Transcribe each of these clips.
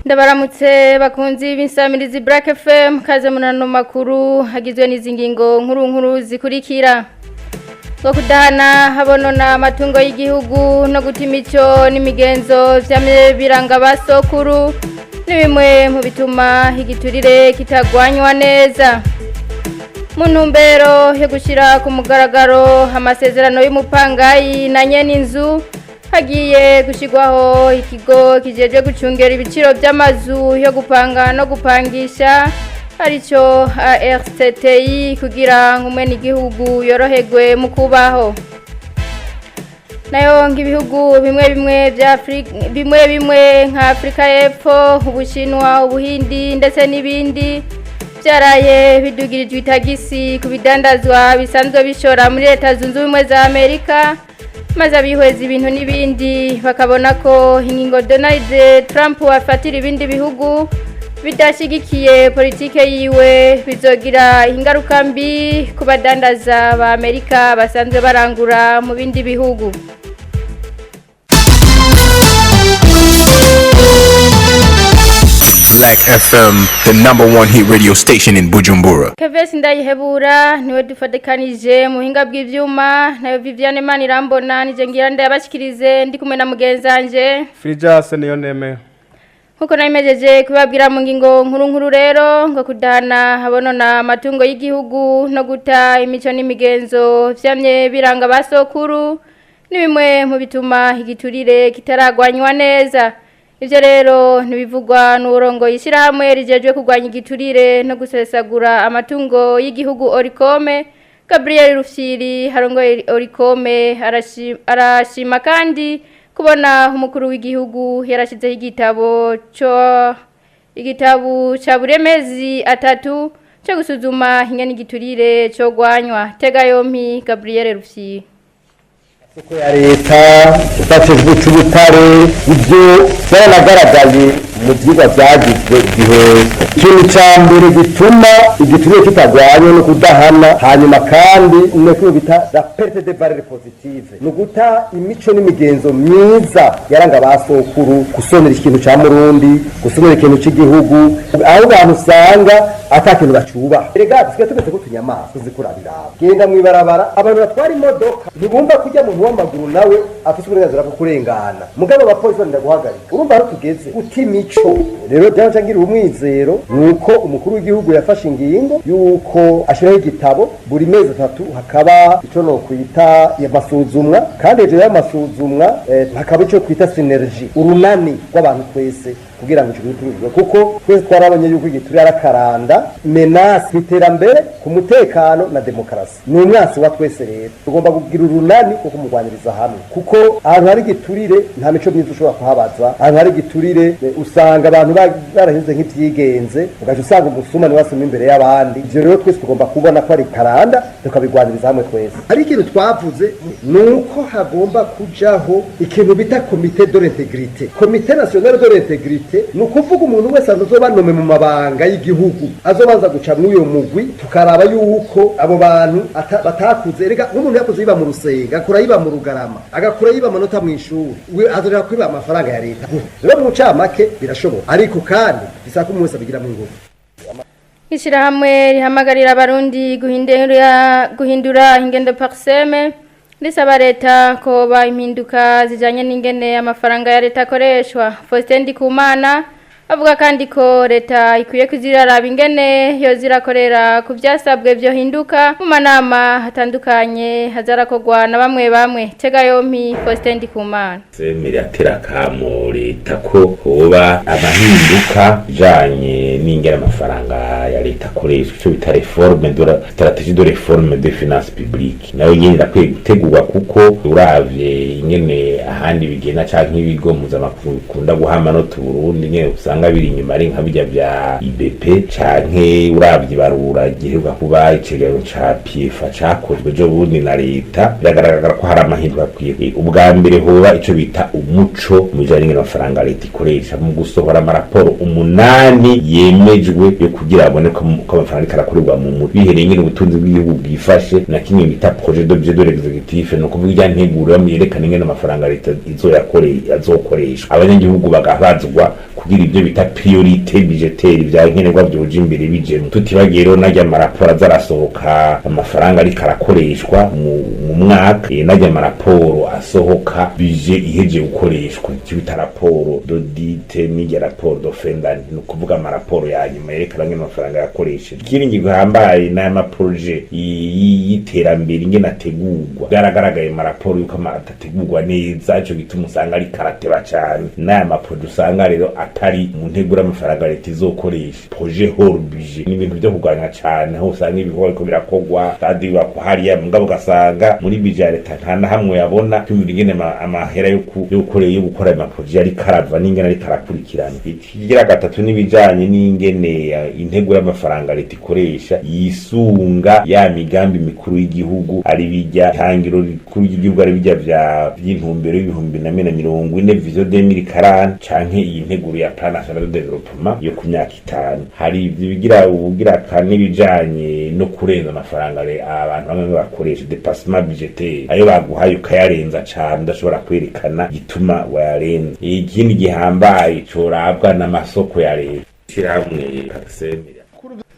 Ndabaramutse bakunzi b'insamirizi Black FM, kaze munano makuru hagizwe n'izi ngingo nkuru nkuru zikurikira: ngo kudahana habonona amatungo y'igihugu no guta imico n'imigenzo vyamye biranga basokuru ni bimwe mu bituma igiturire kitagwanywa neza. Mu ntumbero yo gushyira ku mugaragaro amasezerano y'umupangayi na nyene inzu, hagiye gushyirwaho ikigo kijejwe gucungera ibiciro by'amazu yo gupanga no gupangisha, aricyo ARCTI, kugira ngo umwenegihugu yoroherwe mu kubaho. Nayo nk'ibihugu bimwe bimwe bya Afrika, bimwe bimwe nka Afrika y'Epfo, Ubushinwa, Ubuhindi ndetse n'ibindi, byaraye bidugirijwe itagisi ku bidandazwa bisanzwe bishora muri Leta Zunze Ubumwe za Amerika, maze abihweza ibintu n'ibindi bakabona ko ingingo Donald Trump afatira ibindi bihugu bidashyigikiye politike yiwe bizogira ingaruka mbi ku badandaza ba Amerika basanzwe barangura mu bindi bihugu. Black FM, the number one hit radio station in Bujumbura. Kevesi Ndayihebura niwe dufatikanije mu buhinga bw'ivyuma, nayo Viviane Manirambona nije ngira ndayabashikirize ndi kumwe na mugenzanje Frijase niyo neme. Nkuko nabimejeje kubabwira mu ngingo nkuru nkuru rero, ngo kudahana habonona amatungo y'igihugu no guta imico n'imigenzo vyamye biranga basokuru ni bimwe mu bituma igiturire kitaragwanywa neza. Ivyo rero ntibivugwa n'urongo ishyirahamwe rijejwe kurwanya igiturire no gusesagura amatungo y'igihugu, Orikome. Gabriel Rufyiri harongoye Orikome arashima kandi kubona umukuru w'igihugu yarashyizeho igitabo cyo igitabo ca buri mezi 3 cyo gusuzuma ingene igiturire cyo gwanywa. Tega yompi Gabriel Rufyiri. Isoko ya leta ifashijwe c'ubutare, ibyo byaranagaragaye mu vyigwa vyagizwe igihe. Ikintu ca mbere gituma igiturire kitagwanywa no kudahana, hanyuma kandi no bita la perte de valeur positive, ni uguta imico n'imigenzo myiza yaranga ba sokuru, gusonera ikintu ca murundi, gusonera ikintu c'igihugu, aho abantu usanga ata kintu bacubaha. Erega dusigaye tumeze nk'utunyamaswa tuzikurabiraba. Genda mw'ibarabara, abantu batwara imodoka ntibumva kurya muntu w'amaguru nawe afise uburenganzira bwo kurengana, mugabo abapolisi barinda guhagarika. Urumva aho tugeze, guta imico. Rero byaca ngira umwizero nuko umukuru w'igihugu yafashe ingingo yuko ashiraho igitabo buri mezi 3, hakaba ico no kwita amasuzumwa, kandi hejuru y'amasuzumwa hakaba ico kwita synergie, urunani rw'abantu twese kugira ngo ico gihugu, kuko twese twarabonye yuko igiturire ari akaranda, menace ku iterambere, ku mutekano na demokarasi, ni umwansi wa twese. Rero tugomba kugira urunani rwo kumurwaniriza hamwe, kuko ahantu hari igiturire nta mico myiza ushobora kuhabaza. Ahantu hari igiturire usanga abantu barahinze nk'ivyigenze, ugaca usanga umusuma niwe asuma imbere y'abandi. Ivyo rero twese tugomba kubona ko ari karanda, tukabirwaniriza hamwe twese. Hari ikintu twavuze, ni uko hagomba kujaho ikintu bita comité de l'intégrité, comité national de l'intégrité. Ni ukuvuga umuntu wese azoba nommé mu mabanga y'igihugu azobanza guca mw'uyo mugwi, tukaraba yuko abo bantu batakuze. Erega nk'umuntu yakuze yiba mu Rusenga, agakura yiba mu Rugarama, agakura yiba amanota mw'ishuri, we azorera kwiba amafaranga ya leta? Rero mu ncamake birashoboka, ariko kandi bisaba ko umuntu wese abigiramo ingufu. Ishirahamwe rihamagarira abarundi guhindura ingendo, Parseme, risaba leta koba impinduka zijanye n'ingene amafaranga ya leta akoreshwa. Faustin Ndikumana avuga kandi ko leta ikwiye kuziraraba ingene yo zirakorera ku vyasabwe vyohinduka mu manama atandukanye hazarakorwa na bamwe bamwe. Tega yompi Faustin Ndikumana. Semere atera akamo leta ko hoba amahinduka ajanye n'ingene amafaranga ya leta akoreshwa, ico bita réforme de la stratégie de réforme des finances publiques, nayo nyene irakwiye gutegurwa, kuko uravye ingene ahandi bigenda canke ibigo mpuzamakungu bikunda guha amanota Uburundi, nyene usanga biri inyuma, ari nka birya vya IBP, canke uravye ibarura giheruka kuba, icegeranyo ca PFA cakozwe ejo bundi na leta, biragaragara ko hari amahinduka akwiye. Ubwa mbere hoba ico bita umuco mu bijanye n'ingene amafaranga leta ikoresha, mu gusohora amaraporo 8 yemejwe yo kugira babone ko amafaranga ariko arakorerwa mu mutwe, bihereye ingene ubutunzi bw'igihugu bwifashe, na kimwe bita projet de budget de l'exécutif, ni ukuvuga irya nteguro yerekana ingene amafaranga leta izoyakoreye azokoreshwa, abanyagihugu bagabazwa. Kugira ivyo bita priorité budgétaire, vya nkenerwa vyoja imbere bijemwo. Tutibagiye rero narya amaraporo aza arasohoka, amafaranga ariko arakoreshwa mu mwaka, narya amaraporo asohoka budget iheje gukoreshwa, icyo bita rapport d'audit n'irya rapport de fin d'année, ni ukuvuga amaraporo ya nyuma yerekana ngene amafaranga yakoresheje. Ikindi ngingo ihambaye n'aya ma projets y'iterambere, ingene ategurwa. Byaragaragaye mu maraporo yuko adategurwa neza. Ico gituma usanga ari karateba cane n'aya ma projets, usanga rero atari mu nteguro y'amafaranga leta izokoresha, projet hors budget. Ni ibintu vyo kurwanya cane, aho usanga ibikorwa biriko birakorwa kandi bibakwa hariya, mugabo ugasanga muri budget ya leta nta na hamwe yabona kwiyumvira ingene amahera yo gukora ayo ma projets ariko arava n'ingene ariko arakurikirana. Ikigira gatatu n'ibijanye n'ingene integuro y'amafaranga leta ikoresha yisunga ya migambi mikuru y'igihugu, ari bijya ihangiro rikuru ry'igihugu, ari bijya vya vy'intumbero y'2040, vision 2040, canke iyi nteguro ya plan national de développement yo ku myaka 5. Hari ivyo bigira ubugira kane, ibijanye no kurenza amafaranga abantu bamwe bakoresha, dépassement budgétaire, ayo baguhaye ukayarenza cane udashobora kwerekana gituma wayarenza. Ikindi gihambaye corabwa n'amasoko ya leta, ishirahamwe PARCEM.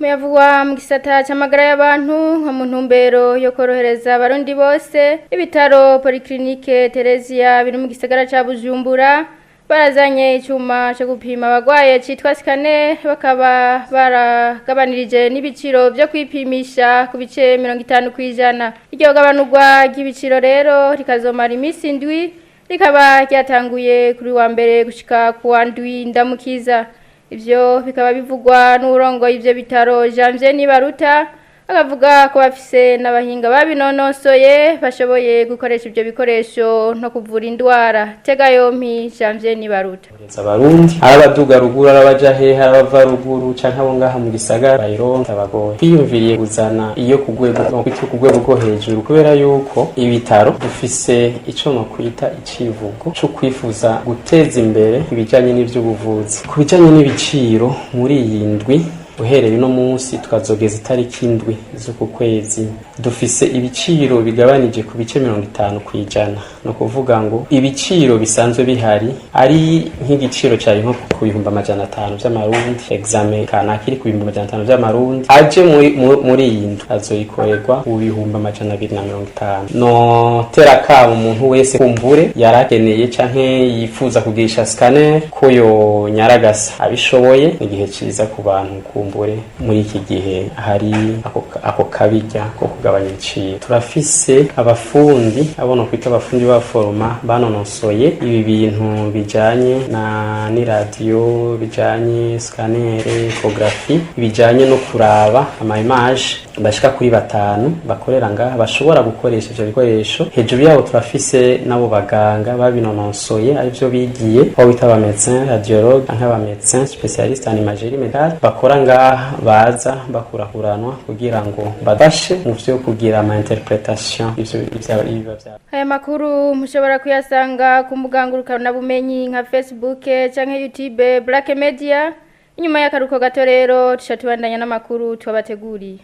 Muyavugwa mu gisata c'amagara y'abantu, nko mu ntumbero yo korohereza abarundi bose, ibitaro Polyclinique Theresia biri mu gisagara ca Bujumbura barazanye icuma co gupima abagwaye citwa scanner, bakaba baragabanirije n'ibiciro vyo kwipimisha ku bice 50%. Iryo gabanurwa ry'ibiciro rero rikazomara imisi 7, rikaba ryatanguye kuri wa mbere gushika ku wa 7 Ndamukiza. Ivyo bikaba bivugwa n'urongoye ivyo bitaro, Janvier Nibaruta, akavuga ko bafise n'abahinga babinonosoye bashoboye gukoresha ivyo bikoresho no kuvura indwara. Tega yompi Janvier Nibaruta. Abarundi, ari abaduga ruguru, ari abaja hehe, ari abava ruguru canke abo ngaha mu gisagara, bayironka bagoye. Twiyumviriye kuzana iyo ku rwego rwo hejuru, kubera yuko ibitaro dufise ico no kwita icivugo co kwifuza guteza imbere ibijanye n'ivy'ubuvuzi. Ku bijanye n'ibiciro, muri iyi ndwi, uhereye uno munsi tukazogeza itariki 7 z'uku kwezi, dufise ibiciro bigabanije ku bice 50%. Ni ukuvuga ngo ibiciro bisanzwe bihari, ari nk'igiciro cari nko ku 500,000 vy'amarundi, examen kanaka iri ku 500,000 vy'amarundi, aje muri iyi ndwi azoyikorerwa ku 250,000. No tera kabo umuntu wese kumbure yarakeneye canke yifuza kugirisha scanner ko yonyaragasa abishoboye. Igihe ciza ku bantu kumbure muri iki gihe hari ako kabirya ko kugabanya ibiciro. Turafise abafundi, abo no kwita abafundi b'abaforoma banonosoye ibi bintu bijanye na n'iradiyo, bijanye scanner, échographie, bijanye no kuraba ama image, bashika kuri batanu bakorera ngaha bashobora gukoresha ivyo bikoresho. Hejuru yabo turafise n'abo baganga babinonosoye, arivyo bigiye, aho bita aba médecin radiologue canke aba médecin spécialiste en imagerie médicale, bakora ngaha, baza bakurakuranwa kugira ngo babashe mu vyo kugira ama interprétation ivyo biba vya. Aya makuru mushobora kuyasanga ku mbuga ngurukanabumenyi nka Facebook canke YouTube Black Media. Inyuma y'akaruko gato rero tuca tubandanya n'amakuru twabateguriye.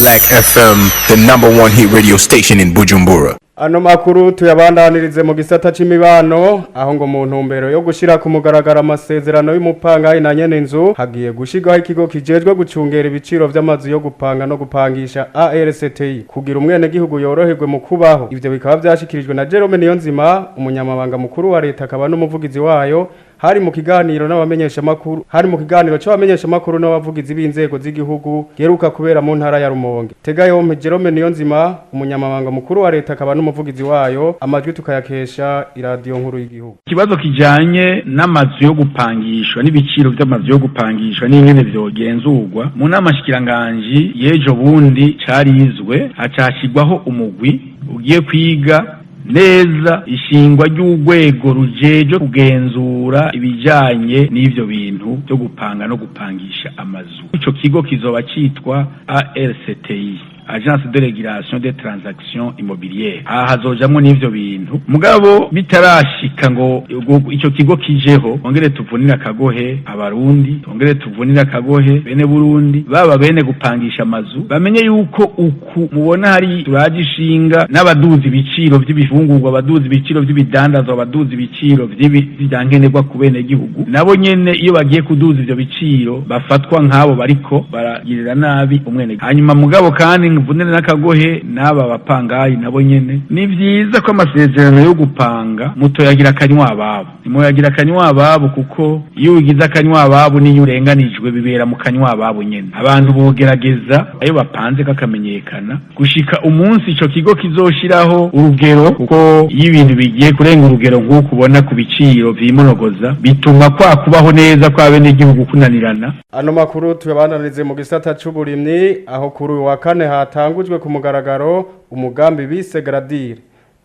Black FM, the number one hit radio station in Bujumbura. Ano makuru tuyabandanirize mu gisata c'imibano, aho ngo mu ntumbero yo gushira ku mugaragaro amasezerano y'umupangayi na nyene inzu, hagiye gushirwaho ikigo kijejwe gucungera ibiciro vy'amazu yo gupanga no gupangisha, ARCTI, kugira umwene gihugu yoroherwe mu kubaho. Ivyo bikaba vyashikirijwe na Jerome Niyonzima, umunyamabanga mukuru wa leta akaba n'umuvugizi wayo, hari mu kiganiro n'abamenyesha makuru, hari mu kiganiro c'abamenyesha makuru n'abavugizi b'inzego z'igihugu geruka kubera mu ntara ya Rumonge. Tega yompe Jerome Niyonzima, umunyamabanga mukuru wa leta akaba n'umuvugizi wayo, amajwi tukayakesha iradiyo nkuru y'igihugu. Ikibazo kijanye n'amazu yo gupangishwa n'ibiciro vy'amazu yo gupangishwa n'ingene vyogenzurwa, mu nama shikiranganji y'ejo bundi carizwe, hacashirwaho umugwi ugiye kwiga neza ishingwa ry'urwego rujejwe kugenzura ibijanye n'ivyo bintu byo gupanga no gupangisha amazu. Ico kigo kizoba citwa ARCTI. Agence de régulation des transactions immobilières. Aha hazojamwo n'ivyo bintu, mugabo bitarashika ngo ico kigo kijeho, ongere tuvunire akagohe Abarundi, tongere tuvunire akagohe bene Burundi, baba bene gupangisha amazu, bamenye yuko uku mubona hari turaje ishinga n'abaduza ibiciro vy'ibifungurwa, abaduza ibiciro vy'ibidandazwa, abaduza ibiciro vy'ivyankenerwa ku bene gihugu, nabo nyene iyo bagiye kuduza ivyo biciro bafatwa nk'abo bariko baragirira nabi umwene. Hanyuma mugabo kandi mvunire n'akagohe n'aba bapangayi, nabo nyene ni vyiza ko amasezerano yo gupanga mutoyagira akanywa ababo, ntimuyagira akanywa ababo, kuko iyo ugize akanywa ababo niyo urenganijwe bibera mu kanywa ababo nyene. Abantu bogerageza ayo bapanze kakamenyekana gushika umunsi ico kigo kizoshiraho urugero, kuko iyo ibintu bigiye kurenga urugero nk'uko ubona ku biciro vyimonogoza, bituma kwa kubaho neza kwa bene igihugu kunanirana. Ano makuru tuyabandanirize mu gisata c'uburimyi, aho kuri uyu wa kane hatangujwe ku mugaragaro umugambi bise Gradire.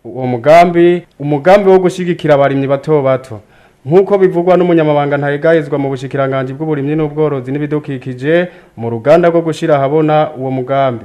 Uwo mugambi, umugambi wo gushigikira abarimyi bato bato. Nk'uko bivugwa n'umunyamabanga ntayegayezwa mu bushikiranganji bw'uburimyi n'ubworozi n'ibidukikije mu ruganda rwo gushira ahabona uwo mugambi.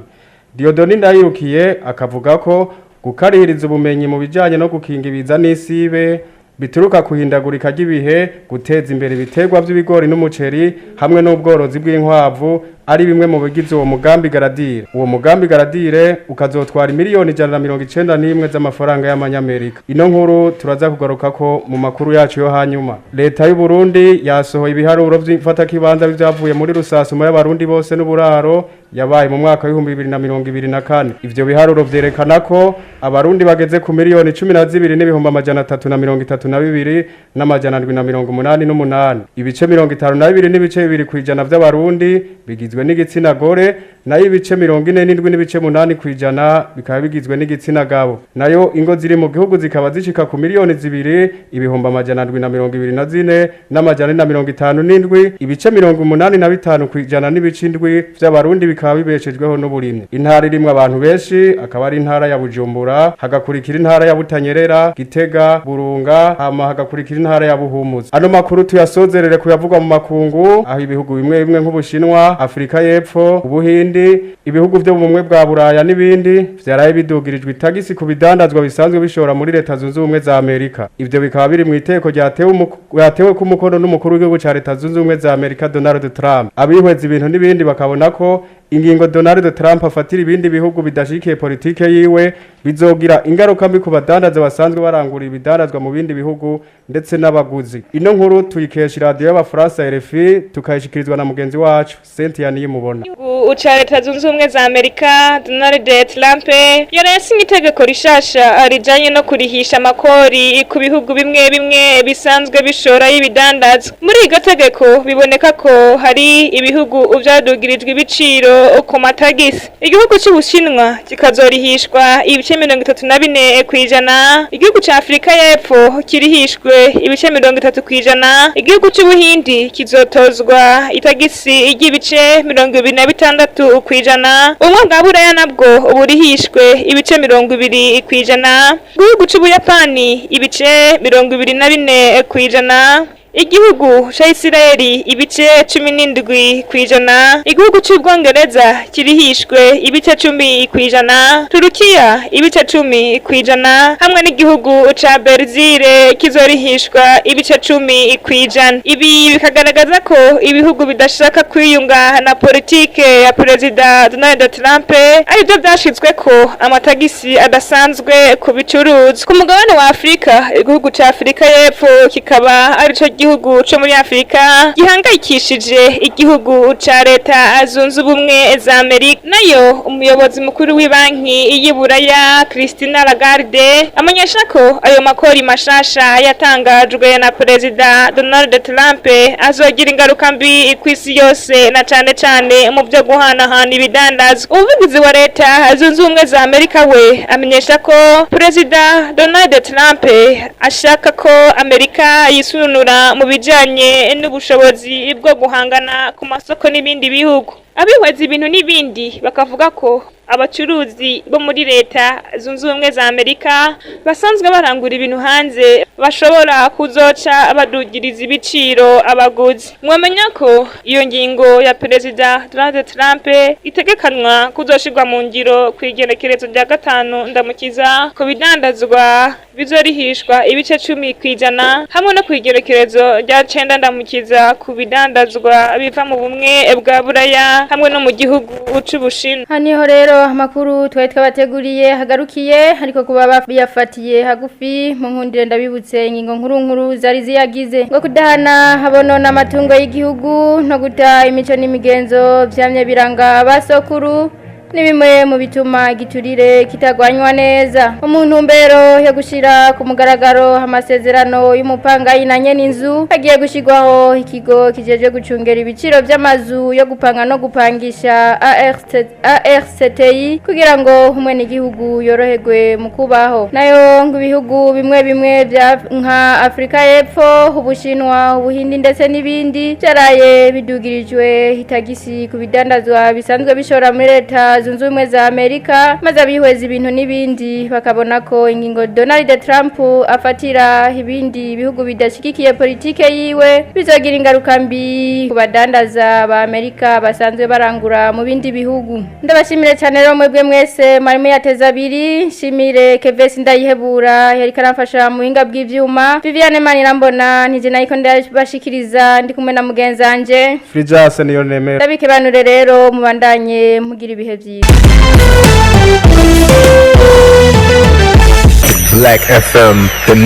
Diodoni Ndayirukiye akavuga ko gukarihiriza ubumenyi mu bijanye no gukinga ibiza n'isibe bituruka kuhindagurika ry'ibihe, guteza imbere ibiterwa by'ibigori n'umuceri hamwe n'ubworozi bw'inkwavu ari bimwe mu bigize uwo mugambi Garadire. Uwo mugambi Garadire ukazotwara miliyoni 191 z'amafaranga y'amanyamerika. Ino nkuru turaza kugaruka ko mu makuru yacu yo hanyuma. Leta y'u Burundi yasohoye ibiharuro vy'imfatakibanza byavuye muri rusasuma y'Abarundi bose n'uburaro yabaye mu mwaka w'2024. Ivyo biharuro vyerekana ko Abarundi bageze ku miliyoni 12 n'ibihumbi 332 n'amajana 788. Ibice 52.2 kw'ijana vy'Abarundi bigizwe n'igitsina gore, nayo ibice 47.8 kw'ijana bikaba bigizwe n'igitsina gabo. Nayo ingo ziri mu gihugu zikaba zishika ku miliyoni 2 ibihumbi 724 n'amajana 457. Ibice 85 kw'ijana n'ibice 7 vy'Abarundi bikaba bibeshejweho n'uburimyi. Intara irimwo abantu benshi akaba ari intara ya Bujumbura, hagakurikira intara ya Butanyerera, Gitega, Burunga, hama hagakurikira intara ya Buhumuza. Ano makuru tuyasozerere kuyavugwa mu makungu, aho ibihugu bimwe bimwe nk'Ubushinwa, Afrika y'Epfo, Ubuhindi, ibihugu vyo mu bumwe bwa Buraya n'ibindi vyaraye bidugirijwe itagisi ku bidandazwa bisanzwe bishora muri Leta Zunze Ubumwe za Amerika. Ivyo bikaba biri mu iteko ryatewe ku mukono n'umukuru w'igihugu ca Leta Zunze Ubumwe za Amerika Donald Trump. Abihweza ibintu n'ibindi bakabona ko ingingo Donald Trump afatira ibindi bihugu bidashikiye politike yiwe bizogira ingaruka mbi ku badandaza basanzwe barangura ibidandazwa mu bindi bihugu ndetse n'abaguzi. Ino nkuru tuyikesha radio y'Abafaransa RFI, tukayishikirizwa na mugenzi wacu Cynthia Niyimubona. Uca Leta Zunze Ubumwe za Amerika Donald Trump yarayasinye itegeko rishasha rijanye no kurihisha amakori ku bihugu bimwe bimwe bisanzwe bishora y'ibidandazwa. Muri iryo tegeko biboneka ko hari ibihugu vyadugirijwe ibiciro ku matagisi. Igihugu c'Ubushinwa kikazorihishwa ibice 34%, igihugu ca Afrika y'Epfo kirihishwe ibice 30%, igihugu c'Ubuhindi kizotozwa itagisi ry'ibice 26%, ubumwe bwa Buraya nabwo burihishwe ibice 20%, igihugu c'Ubuyapani ibice 24%, igihugu ca Isirayeli ibice 17%, igihugu c'Ubwongereza kirihishwe ibice 10%, Turukiya ibice 10%, hamwe n'igihugu ca Berzile kizorihishwa ibice 10%. Ibi bikagaragaza ko ibihugu bidashaka kwiyunga na politike ya Perezida Donald Trump aribyo vyashizwe ko amatagisi adasanzwe ku bicuruzwa. Ku mugabane wa Afrika, igihugu ca Afrika y'Epfo kikaba arico gihugu co muri Afrika gihangayikishije igihugu ca Leta Zunze Ubumwe za Amerika. Nayo umuyobozi mukuru w'ibanki y'Iburaya Christina Lagarde amenyesha ko ayo makori mashasha yatangajwe na Perezida Donald Trump azogira ingaruka mbi kw'isi yose, na cane cane mu vyo guhanahana ibidandazwa. Umuvugizi wa Leta Zunze Ubumwe za Amerika we amenyesha ko Perezida Donald Trump ashaka ko Amerika yisununura mu bijanye n'ubushobozi bwo guhangana ku masoko n'ibindi bihugu. Abihweza ibintu n'ibindi bakavuga ko Abacuruzi bo muri Leta Zunze Ubumwe za Amerika basanzwe barangura ibintu hanze bashobora kuzoca badugiriza ibiciro abaguzi. Mwamenya ko iyo ngingo ya Perezida Donald Trump itegekanwa kuzoshirwa mu ngiro ku igenekerezo rya 5 Ndamukiza ku bidandazwa bizorihishwa ibice 10% hamwe no ku igenekerezo rya 9 Ndamukiza ku bidandazwa biva mu bumwe bwa Buraya hamwe no mu gihugu c'Ubushinwa. Haniho rero amakuru twari twabateguriye hagarukiye, ariko kuba biyafatiye hagufi mu nkundire ndabibutse ingingo nkuru nkuru zari ziyagize ngo kudahana habonona amatungo y'igihugu no guta imico n'imigenzo vyamye biranga abasokuru ni bimwe mu bituma igiturire kitagwanywa neza. Umuntu mbero yo gushira ku mugaragaro amasezerano y'umupangayi na nyene inzu, hagiye gushirwaho ikigo kijeje gucungera ibiciro vy'amazu yo gupanga no gupangisha ARCTI kugira ngo umwenegihugu yoroherwe mu kubaho. Nayo ngo ibihugu bimwe bimwe vya nka Afrika y'Epfo, Ubushinwa, Ubuhindi ndetse n'ibindi byaraye bidugirijwe itagisi ku bidandazwa bisanzwe bishora muri Leta Zunze Ubumwe za Amerika, maze abihweza ibintu n'ibindi bakabona ko ingingo Donald Trump afatira ibindi bihugu bidashigikiye politike yiwe bizogira ingaruka mbi ku badandaza ba Amerika basanzwe barangura mu bindi bihugu. Ndabashimire cyane rero mwebwe mwese mwarimu yateza abiri, nshimire Kevesi Ndayihebura yariko aramfasha mu buhinga bw'ivyuma, Viviane Manirambona nije nayiko ndabashikiriza ndi kumwe na mugenzanje Frijase niyo nemera. Ndabikebanure rero mubandanye mugira ibihe vyiza. Black FM, the